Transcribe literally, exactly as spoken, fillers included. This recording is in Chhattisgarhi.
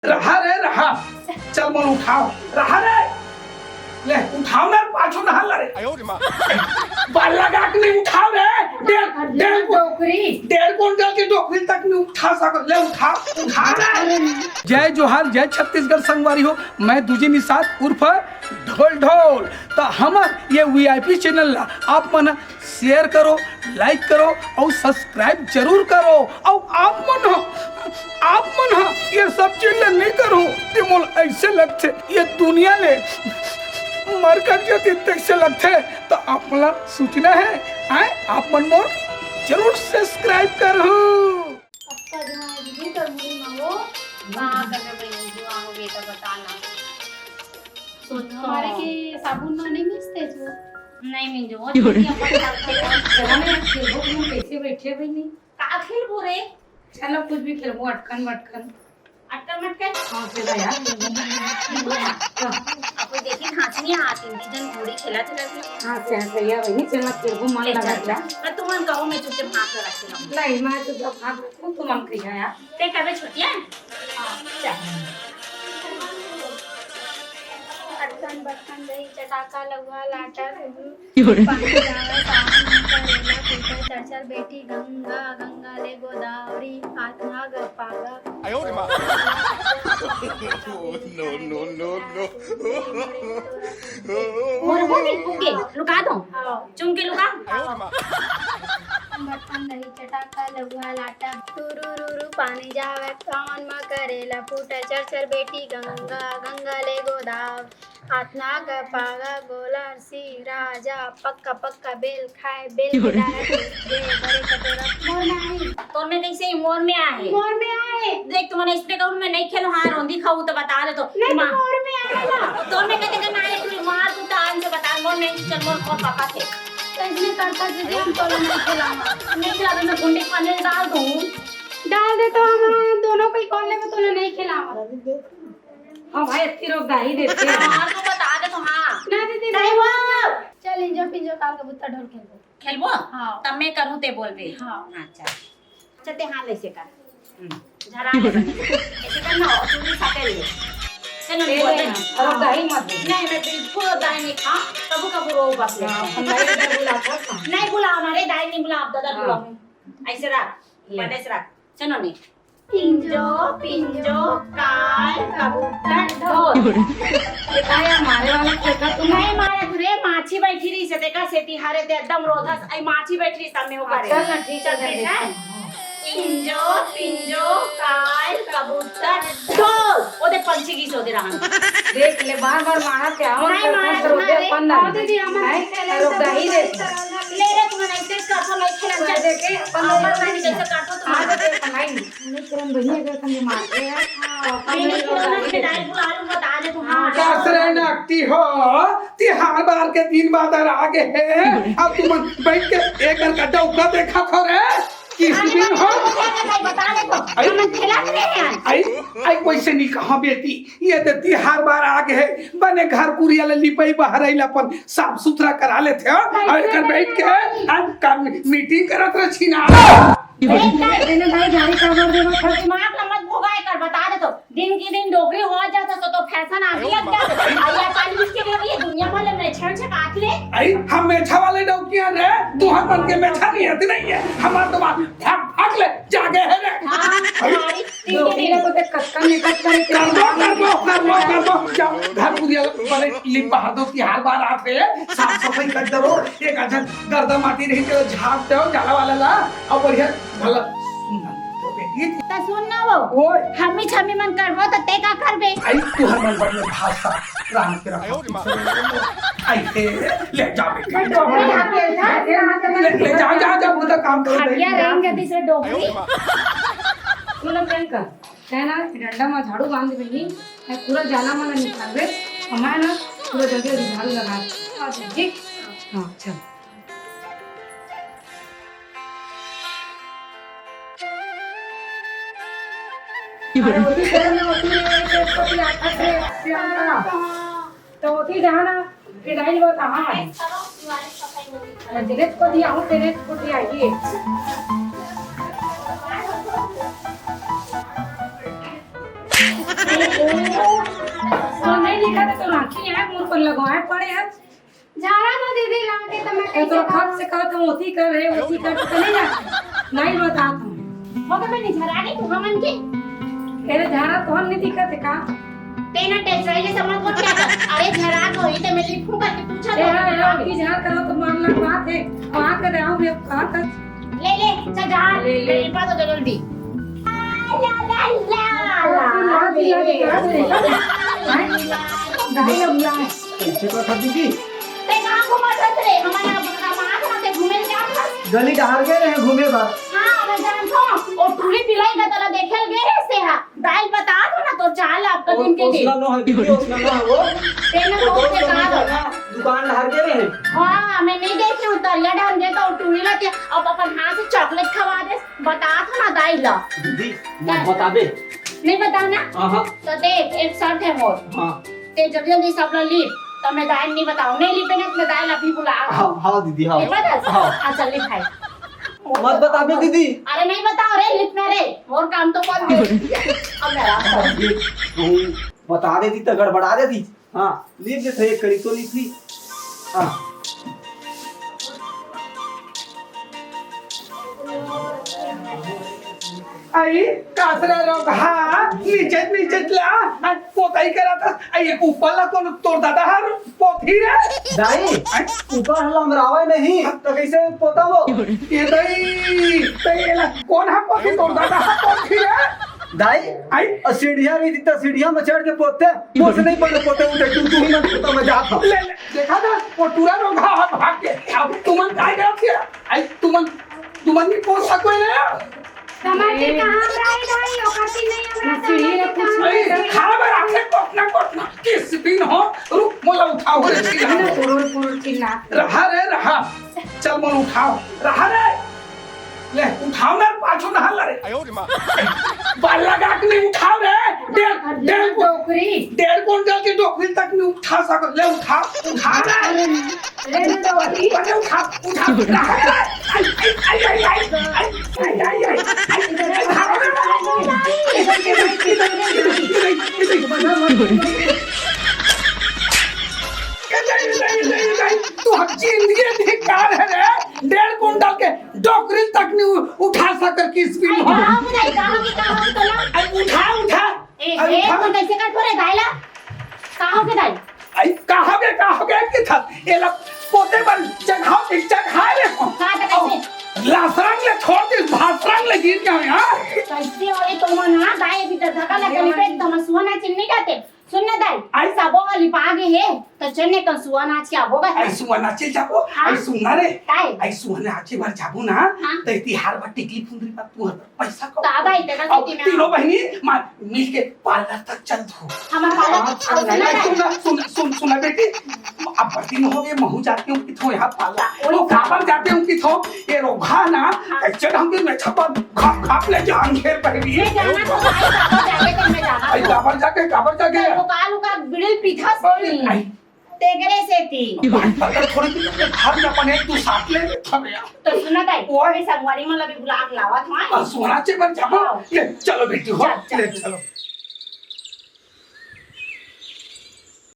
रहा रे, रहा। चल मोला उठाव। रहा रे। ले, उठाव ना, पाछू नहा ला रे। बाल लगा के नहीं उठाव रे। डेढ़, डेढ़, डोकरी। डेढ़ कुंटल के डोकरी तक नहीं उठा सको। ले, उठा, उठा रे। जय जोहार, जय छत्तीसगढ़ संगवारी हो। मैं दूजी निषाद उर्फ ढोल ढोल। त हमर ये वीआईपी चैनल ला आप मन share करो, like करो अउ subscribe जरूर करो। अउ आप मन ह, आप मन ह ये सब चीज ल नइ करो, ते मोला ऐसे लगथे, ये दुनिया ले मरकर जतिन तैसे लगथे। त आप मन ला सूचना है, आय, आप मन मोर जरूर subscribe करहू। अक्का जुआं दीदी तोर मुड़ी म वो। कहाँ करबे बहिनी जुआं हो गे त बता ना। सोच तो हमारे के साबुन ना नहीं मिलते जो। नहीं मिल जो। वो दीदी अपन साथ खेलो। चला ना यार, खेलबो कि हम कैसे बैठे बहिनी? का खेलबो रे? चलो कुछ भी खेलबो, अटकन मटकन। अटकन मटकन? हाँ, खेला यार। अब कोई देखी हाथ नहीं आती, जन घोड़ी खेला चला थी। हाँ, सही, सही है बहिनी, चलो खेलबो, मन ले लगा चल, जा। चल। मैं तुमन कहो, मैं चुपचाप हाथ लगा के रहूँ। नहीं, मैं चुपचाप हाथ रखूँ, तुमन कहिया यार। ते कबे छुट्टियां? हाँ, चल। अटकन बटकन दही चटाका लउहा लाटा सुरू। पानी जावय सावन म करेला पूजा चरचर बेटी गंगा, गंगा ले गोदावरी, आत्मा ग पागा। No, no, no, no। मोर हो गई, फूक गई, लुका दो। हाँ। चुम के लुका। बर्तन दही चटाका लउहा लाटा। टुरुरुरु पानी जावय, सावन म करेला फूटा चरचर बेटी गंगा, गंगा ले गोदाव। आतना ग पागा गोलर सी राजा, पक्का पक्का बेल खाए, बेल के डारा टूट गे, बड़े कटोरा मोर में आए। तोर में कैसे ही मोर में आए? मोर में आए। देख, तुमने इस पे कहूँ, मैं नहीं खेलूँ, हाँ, रोंदी खाऊ तो बता दे तो। नहीं, तो माँ। मोर में आए ना। तोर में कहते कि ना, ये तू मार, तू टांग से बता, मोर नहीं, चल, मोर को पापा थे। तो इसने करता दीदी, हम तो नहीं खिलाऊंगा। नहीं खिला, मैं गुंडे के पानी में डाल दूँ। डाल दे तो हम दोनों को ही कौन लेगा, तो नहीं खिलाऊंगा। हाँ भाई, अतकी रोक दाही देते हैं। हाँ, तो बता दे तो हाँ। ना दीदी, नहीं नहीं वो। वो। चल, इंजो पिंजो काल कबूतर ढोल खेलबो। खेलबो? हाँ। तब मैं करूँ ते बोलबे। हाँ। हाँ, चल। अच्छा, ते हाथ ऐसे कर। हम्म। झरा ले बने। ऐसे कर ना, और तू भी सटे ले। चल, ए, बोल दे। नहीं, और दाही मत दे। नहीं, मैं बिल्कुल दाही नहीं खा। कबू कबू रो बस ले। हाँ, हम दाही इधर बुलाता था। नहीं बुलाओ ना रे, दाही नहीं बुलाओ, दादा हाँ। बुलाओ। ऐसे रख, ले। बने से रख। चलो नहीं। इंजो, पिंजो, काल, कबूतर, ढोल। ये का है, मारे वाला खेलता तू? नहीं मारे तू रे, माछी बैठी रही से, देखा सेती हारे ते एकदम रोधस, आई माछी बैठी रही सामने होकर। चल ना, ठीक है, चल, ठीक है। देखते हैं। इंजो, पिंजो, काल, कबूतर, ढोल। ओ देख पंछी की सो दे रहा। देख ले, बार बार मारा क्या? नहीं, मारा, रोते मारा, अपन ना। हाँ, दीदी, हम नहीं, नहीं खेलेंगे, रुक जा, ही दे। ले रे, तुम नहीं तेज कर, तो नहीं खेलेंगे। देखे, अपन अपन नहीं नहीं खेलेंगे। जैसे काटो तुम। हाँ, देख, नहीं। नहीं, किरण बहिनी, अगर तुम ये मारते हैं, तो अपन नहीं, नहीं, नहीं, कोरोना के टाइम बुला लूं, बता दे तुम। हाँ। कस रे नकटी हो, तिहार बार के दिन बादर आ गए हैं, अब तुम बैठ के एक गड्ढा उगा देखा थो रे, किस अरे दिन हो? बता दे, बता दे तो, आई, हम खेला तो नहीं है। आई, आई, वैसे नहीं कहा बेटी, ये तो तिहार बार आ गए हैं, बने घर कुरिया ले लिपई बहरई ला अपन साफ सुथरा करा लेते हो, और एक बैठ के हम काम, मीटिंग करत रह छीना। ए, का? मैंने भाई गाड़ी का ऑर्डर देवा था। दिमाग ना मत भोगाए कर, बता दे तो। दिन की दिन डोकरी हो जाता तो, तो फैशन आ गया क्या? आ या काली बिस्किट लगी है, दुनिया भर में छेड़ छकात ले। आई, हम मेछा वाले डौकिया रे, तुहर मन के मेछा नहीं आती नहीं है। हमार तो बात भाग, भाग ले, जागे है रे। हाँ, आई। भाई, ठीक है, डोकरी ठीक है। को देख कक्का मेकअप करे के कर दो, कर दो, कर दो, कर दो। जाओ, घर पुरिया बने लिप बहा दो, तिहार बार आत हे, साफ सफाई कर दो, एक आध गर्दा माटी नहीं तो झाड़ दो, जाला वाला ला, और बढ़िया भला सुन ना, तो बेटी। त सुन ना वो, ओए। हमी छमी मन करबो त ते का करबे? आई तुहर मन बदले भाषा, राम के रखा। आई हे, ले जा बेटी। ले, ले जा, जा, जा, वो तो काम करो, खटिया बेटी। रहेंगे तीसरे डोकरी। सुन ना प्रियंका, तैं ना डंडा म झाड़ू बांध बहिनी, मैं पूरा जाला मन निकालबे, हमारे ना पूरा जल्दी जल्दी झाड़ू लगा दे, ठीक? हाँ, चल। अरे, ओती शहर में ओती रे, एक एक कोटी आखा से, से आखा। तो ओती जहाँ ना, फिनाइल वो कहाँ है? अरे, तेरे को दिया हूँ, तेरे को दिया ये। तो नहीं दिखा तो आँखी है, मुँह पर लगवाए पड़े हैं। झारा तो दीदी लाके तो मैं ए, तो कैसे खप से कहा तुम ओती कर रहे, ओती कर तो नहीं जा। नहीं बता तुम। हो तो मैं नहीं झरा रही तू हमन के। तेरे झारा तो हम नहीं दिखा थे का? तेना टेस्ट रही समझ को क्या कर? अरे झरा तो ही तो मैं लिखूं करके पूछा ए, तो। हाँ, हाँ, की झार करो तो मान ला बात है। वहाँ कर रहा हूँ मैं, कहाँ कर? ले, ले, चल जा, ले, ले। ले, पास हो जा जल्दी। ला, ला, ला, ला, ला, ले। ला, ला, ला। हैं? गाय अब ला। कैसे का खाती थी? ते कहाँ घूमत हस रे? हमारे यहाँ बड़का मार ना ते घूमे जा हस। गली डहार गए रहे घूमे बर। हाँ, मैं जानत हूँ। ओ टूरी पिलाई का तला देखे ल गए रहे से हा। दाई बता दो ना तो चाल आपका वो दिन के दिन। ओसना नो है दीदी, ओसना नो है वो। तेने वो बहुत दोस्त के लोग कहा था। दुकान डहार गए रहे। हाँ, मैं नहीं देखी हूँ, तरिया डहार गए तो टूरी लाती, अब अपन हाथ से चॉकलेट खवा दे। बता दो ना दाई ला। दीदी, क्या? बताबे। नहीं बताना? हाँ, हाँ। तो देख, एक शर्त है मोर। हाँ। ते जल्दी जल्दी सब ला लिख, तो मैं दाई नहीं बताऊँ। नहीं लिख ना, तो मैं दाई ला भी बुला। हाँ, हाँ दीदी, हाँ। ये बता? हाँ। अच्छा, लिख भाई। मत बताबे दीदी। अरे नहीं बताओ रे, लिख ना रे। मोर काम तो कर दे। अब मेरा ये तू बता देती तो गड़बड़ा देती। हाँ, लिख देते, एक करी तो लिख ली। हाँ। आई, कासरा रोगहा, नीचे, नीचे ला, आ, पोताई करा था, आई, ऊपर ला कौन तोर दादा हर पोथी रे? दाई, आई? ऊपर हला मरावे नहीं, तो कैसे पोता वो? ये दाई, तो ये ला, कौन है पोथी तोर दादा हर पोथी रे? दाई, आई? और सीढ़िया भी दिखता, सीढ़िया में चढ़ के पोते, पोत नहीं पड़े, पोते उठे, तू, तू ही मत पोता, मैं जाता हूँ। ले, ले, देखा था, वो टूरा रोगहा भाग के, अब तुमन काय गया फिर? आई, तुमन, तुमन नहीं पोत सको ना? समझ के ए। कहाँ रहे भाई, ओकर भी नहीं हमरा सीढ़ी समझ में के कुछ कहाँ? नहीं। अरे, खड़ा बड़ा आके कोटना, कोटना। किस दिन हो? रुक, मोला उठाओ रे, चिल्ला। ना, पुरुर, पुरुर चिल्ला। रहा रे, रहा। चल, मोला उठाओ। रहा रे। ले, उठाओ ना, पाछू ना हल्ला रे। बाल लगा के नहीं उठाओ रे। डेढ़, अरे डेढ़ को-, डोकरी। डेढ़ कुंटल के डोकरी तक नहीं उठा सको। ले, उठा, उठा रे। अरे, अरे, डोकरी। अरे, उठा, उठा, उठा। आई, आई, आई। तू हर जिंदगी धिक्कार है रे, डेढ़ कुंटल के डोकरी तक नहीं उ-, उठा सकर किस भी अरे, हो। कहाँ हो गई, कहाँ हो गई, कहाँ हो गई, तोला? अरे, उठा, उठा। ए, अरे, ए, उठा। तू कैसे कर थोड़े दाई ला? कहाँ हो गई दाई? आई, कहाँ गए, कहाँ गए कि था? ये ला पोते बर जगह, एक जगह रे। कहाँ तक कैसे? लासरंग ले छोड़ दे, भासरंग ले गिर गया यहाँ। कैसे हो रे तुम ना? दाई अभी तो धक्का लगा लिपे, तुम सुआ नाचे नहीं जाते। सुन ना दाई, आई। सबो वाली पागे है, तो चन्ने का सुआ नाच के आबो बता। आई सुआ नाचे जाबो, हाँ। आई सुन ना रे। काय? आई सुआ नाचे बर जाबो ना, हाँ। तो तिहार बर टिकली फुंदरी पर तू पैसा को। का भाई, तेरा अब कितना? तीनों बहनी मार मिल के पार्लर तक चल दो। हमार पार्लर, हाँ, अब सुन ना, सुन ना, सुन, सुन, सुन ना बेटी, अब बड़ी दिन हो गए, महू जाते हूँ किथो यहाँ पार्लर। ओए वो काबर जाते हूँ किथो, ये रोगहा ना, हाँ। कैसे ढंग के मैं छपा खाप खाप ले जान घेर पहली। मैं जाना तो भाई, काबर जाके तो मैं जाना आई तो। काबर जाके, काबर जाके? तो वो काल का बिड़ल पीठा अरे, सुनी। आई। तेगरे से थी। पता थोड़ी कि तुमने घर में अपन एक दो साथ ले ले था भैया। तो सुना दाई, ओए। मैं संगवारी मन ला भी बुला के लावत हूँ। आ, सोना चे बन जाओ। हाँ। ले, चलो बेटी हो, चल, चल। ले चलो।